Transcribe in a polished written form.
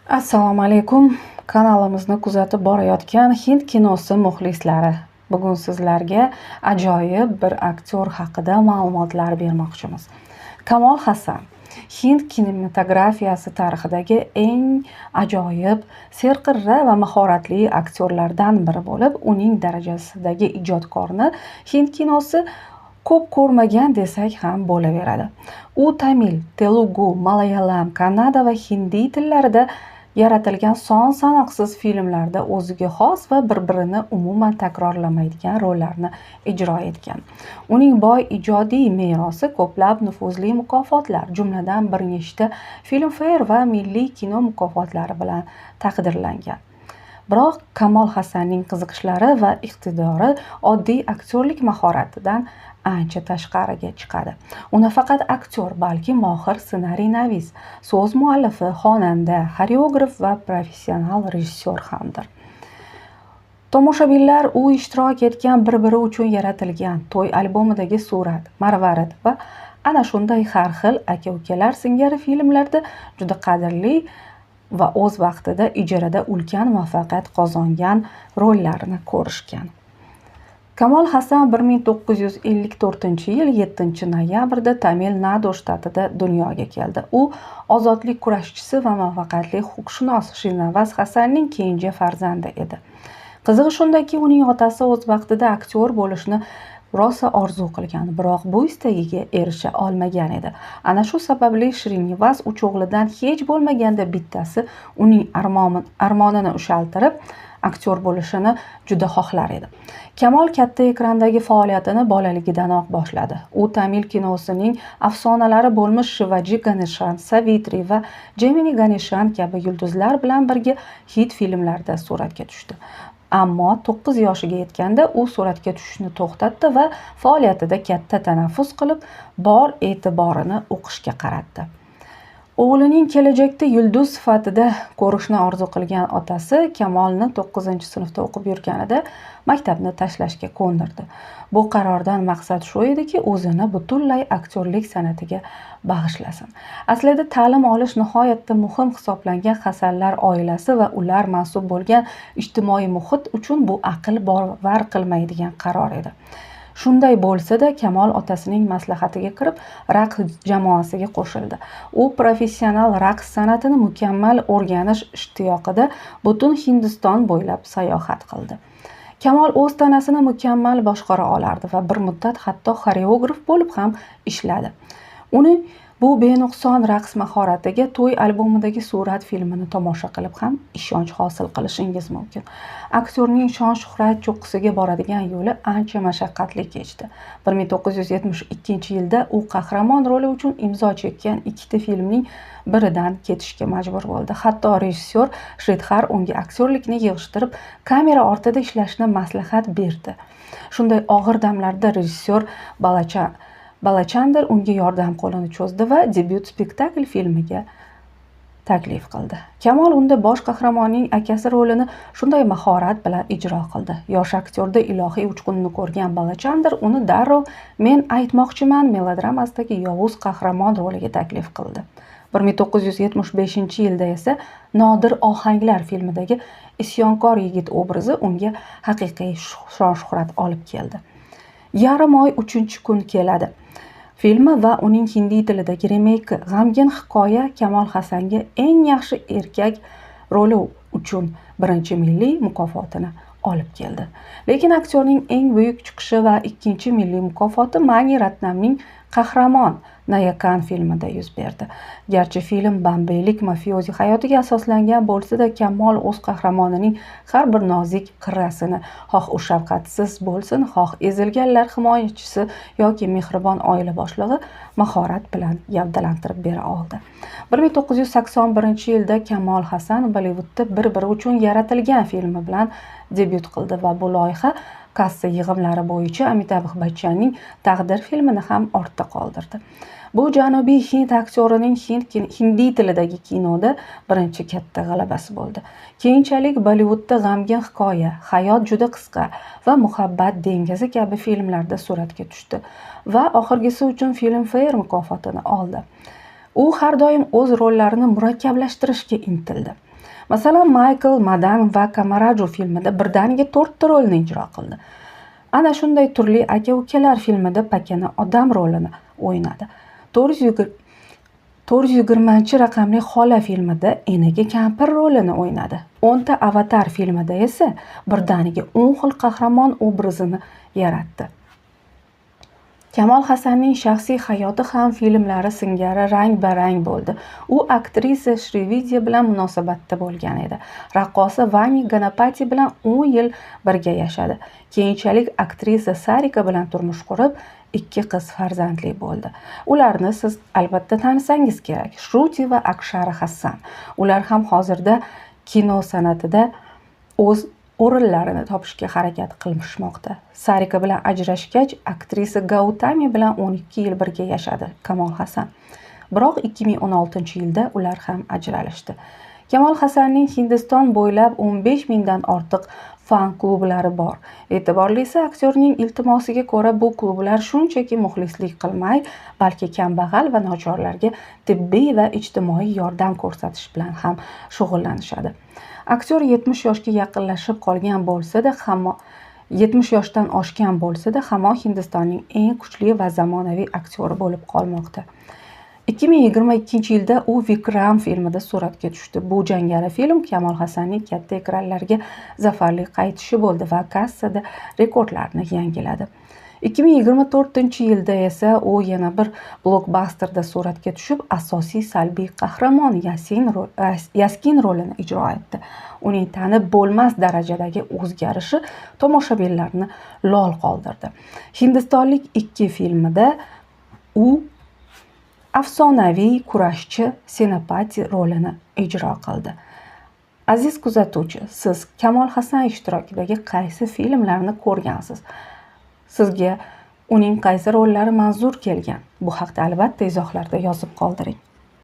Assalomu alaykum, kanalimizni kuzatib borayotgan hind kinosi muxlislari. Bugun sizlarga ajoyib bir aktyor haqida ma'lumotlar bermoqchimiz. Kamol Hasan hind kinematografiyasi tarixidagi eng ajoyib, serqirra va mahoratli aktyorlardan biri bo'lib, uning darajasidagi ijodkorni hind kinosi ko'p ko'rmagan desak ham bo'laveradi. U tamil, telugu, malayalam, kannada va hindi tillarida yaratilgan son sanoqsiz filmlarda o'ziga xos va bir-birini umuman takrorlamaydigan rollarni ijro etgan. Uning boy ijodiy merosi ko'plab nufuzli mukofotlar, jumladan bir nechta Filmfare va Milliy kino mukofotlari bilan taqdirlangan. Biroq Kamol Hasanning qiziqishlari va iqtidori oddiy aktyorlik mahoratidan ancha tashqariga chiqadi. U nafaqat aktyor, balki mohir ssenariynavis, so'z muallifi, xonanda, xoreograf va professional rejissyor hamdir. Tomoshabinlar u ishtirok etgan Bir-biri uchun yaratilgan, To'y albomidagi surat, Marvarid va ana shunday har xil aka-ukalar singari filmlarda juda qadrli va o'z vaqtida ijarada ulkan muvaffaqiyat qozongan rollarni ko'rishgan. Kamol Hasan 1954-yil 7-noyabrda Tamil Nadu shtatida dunyoga keldi. U ozodlik kurashchisi va muvaffaqiyatli huquqshunos Srinivas Hasanning kenja farzandi edi. Qizig'i shundaki, uning otasi o'z vaqtida aktyor bo'lishni rosa orzu qilgan, biroq bu istagiga erisha olmagan edi. Ana shu sababli Srinivas uch o'g'lidan hech bo'lmaganda bittasi uning armonini ushaltirib, aktyor bo'lishini juda xohlar edi. Kamol katta ekrandagi faoliyatini bolaligidanoq boshladi. U tamil kinosining afsonalari bo'lmish Shivaji Ganeshan, Savitri va Gemini Ganeshan kabi yulduzlar bilan birga hit filmlarda suratga tushdi. Ammo 9 yoshiga yetganda u suratga tushishni to'xtatdi va faoliyatida katta tanaffus qilib, bor e'tiborini o'qishga qaratdi. O'g'lining kelajakda yulduz sifatida ko'rishni orzu qilgan otasi Kamolni 9-sinfda o'qib yurganida maktabni tashlashga ko'ndirdi. Bu qarordan maqsad shu ediki, o'zini butunlay aktyorlik san'atiga bag'ishlasin. Aslida ta'lim olish nihoyatda muhim hisoblangan Hasanlar oilasi va ular mansub bo'lgan ijtimoiy muhit uchun bu aql bovar qilmaydigan qaror edi. Shunday bo'lsa-da, Kamol otasining maslahatiga kirib, raqs jamoasiga qo'shildi. U professional raqs san'atini mukammal o'rganish ishtiyoqida butun Hindiston bo'ylab sayohat qildi. Kamol o'z tanasini mukammal boshqara olardi va bir muddat hatto xoreograf bo'lib ham ishladi. Uni bu benuqson raqs mahoratiga To'y albomidagi surat filmini tomosha qilib ham ishonch hosil qilishingiz mumkin. Aktyorning shon-shuhrat cho'qqisiga boradigan yo'li ancha mashaqqatli kechdi. 1972-yilda u qahramon roli uchun imzo chekkan ikkita filmning biridan ketishga majbur bo'ldi. Hatto rejissyor Shridhar unga aktyorlikni yig'ishtirib, kamera ortida ishlashni maslahat berdi. Shunday og'ir damlarda rejissyor Balachandar unga yordam qo'lini cho'zdi va debyut spektakl filmiga taklif qildi. Kamol unda bosh qahramonning akasi rolini shunday mahorat bilan ijro qildi. Yosh aktyorda ilohiy uchqunni ko'rgan Balachandar uni darrov Men aytmoqchiman melodramasidagi yovuz qahramon roliga taklif qildi. 1975-yilda esa Nodir ohanglar filmidagi isyonkor yigit obrazi unga haqiqiy shon-shuhrat olib keldi. Yarim oy 3-kun keladi filmi va uning hindi tilidagi remeyki G'amgin hikoya Kamol Hasanga eng yaxshi erkak roli uchun birinchi milliy mukofotini olib keldi. Lekin aktyorning eng buyuk chiqishi va ikkinchi milliy mukofoti Mani Ratnamning Qahramon Nayakan filmida yuz berdi. Garchi film bombeylik mafiozi hayotiga asoslangan bo'lsa-da, Kamol o'z qahramonining har bir nozik qirrasini, xoh u shafqatsiz bo'lsin, xoh ezilganlar himoyachisi yoki mehribon oila boshlig'i, mahorat bilan gavdalantirib bera oldi. 1981-yilda Kamol Hasan Bollivudda Bir-biri uchun yaratilgan filmi bilan debyut qildi va bu loyiha kassa yig'imlari bo'yicha Amitabh Bachchanning Taqdir filmini ham ortda qoldirdi. Bu Janubiy Hind aktyorining hindi tilidagi kinoda birinchi katta g'alabasi bo'ldi. Keyinchalik Bollivudda G'amgin hikoya, Hayot juda qisqa va Muhabbat dengizi kabi filmlarda suratga tushdi va oxirgisi uchun Filmfare mukofotini oldi. U har doim o'z rollarini murakkablashtirishga intildi. Masalan, Maykl, Madan va Kamaraju filmida birdaniga 4 ta rolni ijro qildi. Ana shunday turli aka-ukalar filmida pakana odam rolini o'ynadi. 420-raqamli xola filmida enagi kampir rolini o'ynadi. 10 ta Avatar filmida esa birdaniga 10 xil qahramon obrazini yaratdi. Kamol Hasanning shaxsiy hayoti ham filmlari singari rang-barang bo'ldi. U aktrisa Shrividya bilan munosabatda bo'lgan edi. Raqqosa Vani Ganapati bilan 10 yil birga yashadi. Keyinchalik aktrisa Sarika bilan turmush qurib, ikki qiz farzandli bo'ldi. Ularni siz albatta tanisangiz kerak: Shruti va Akshara Hassan. Ular ham hozirda kino san'atida o'z o'rinlarini topishga harakat qilishmoqda. Sarika bilan ajrashgach, aktrisa Gautami bilan 12 yil birga yashadi Kamol Hasan. Biroq 2016-yilda ular ham ajralishdi. Kamol Hasanning Hindiston bo'ylab 15 mingdan ortiq fan klublari bor. E'tiborlisi, aktyorning iltimosiga ko'ra bu klublar shunchaki muxlislik qilmay, balki kambag'al va nochorlarga tibbiy va ijtimoiy yordam ko'rsatish bilan ham shug'ullanishadi. Aktyor 70 yoshga yaqinlashib qolgan bo'lsa-da, hamma 70 yoshdan oshgan bo'lsa-da, hamon Hindistonning eng kuchli va zamonaviy aktyori bo'lib qolmoqda. 2022-yilda u Vikram filmida suratga tushdi. Bu jangari film Kamol Hasanning katta ekranlarga zafarli qaytishi bo'ldi va kassada rekordlarni yangiladi. 2024-yilda esa u yana bir blokbasterda suratga tushib, asosiy salbiy qahramon Yaskin rolini ijro etdi. Uning tanib bo'lmas darajadagi o'zgarishi tomoshabinlarni lol qoldirdi. Hindistonlik 2 filmida u afsonaviy kurashchi Senapati rolini ijro qildi. Aziz kuzatuvchi, siz Kamol Hasan ishtirokidagi qaysi filmlarni ko'rgansiz? Sizga uning qaysi rollari manzur kelgan? Bu haqda albatta izohlarda yozib qoldiring.